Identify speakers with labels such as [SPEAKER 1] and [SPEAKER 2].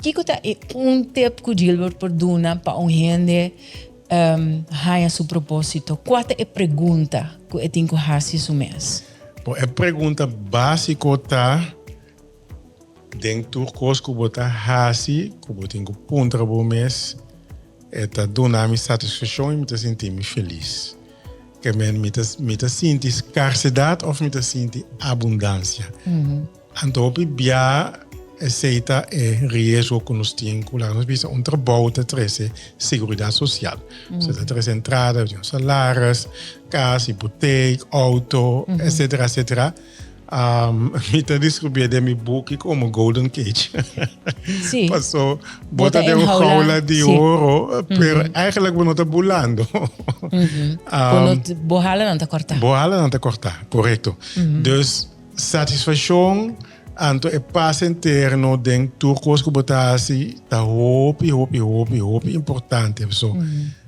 [SPEAKER 1] Kiko ta e un tip ku Gilbert por duna pa un hende haña su propósito? Kua ta e pregunta ku e tin ku hasi su mes?
[SPEAKER 2] Bon, e pregunta básiko ta, den tur kos ku bo ta hasi, ku bo tin ku puntra bo mes, e ta duna mi satisfakshon i mi ta sinti mi felis. Ke men mi ta mi ta sinti skarsedat òf mi ta sinti abundansia? Anto hopi bia esei ta e riesgo ku nos tin ku laga nos bisa un trabou ta trese seguridat sosial. So ta trese entrada, un salaris, kas, hipotek, outo, etcetera, etcetera. Mi ta deskribí den mi buki komo golden cage.
[SPEAKER 1] Sí.
[SPEAKER 2] Paso bo ta den un jaula di oro, pero eigenlijk bo no ta bulando.
[SPEAKER 1] Bo halanan ta kòrtá.
[SPEAKER 2] Bo halanan ta kòrtá, korekto. Dus Satisfaccion, anto e pas interno den tur cos cu bo ta haci ta hopi, hopi, hopi, hopi importante. So, mm.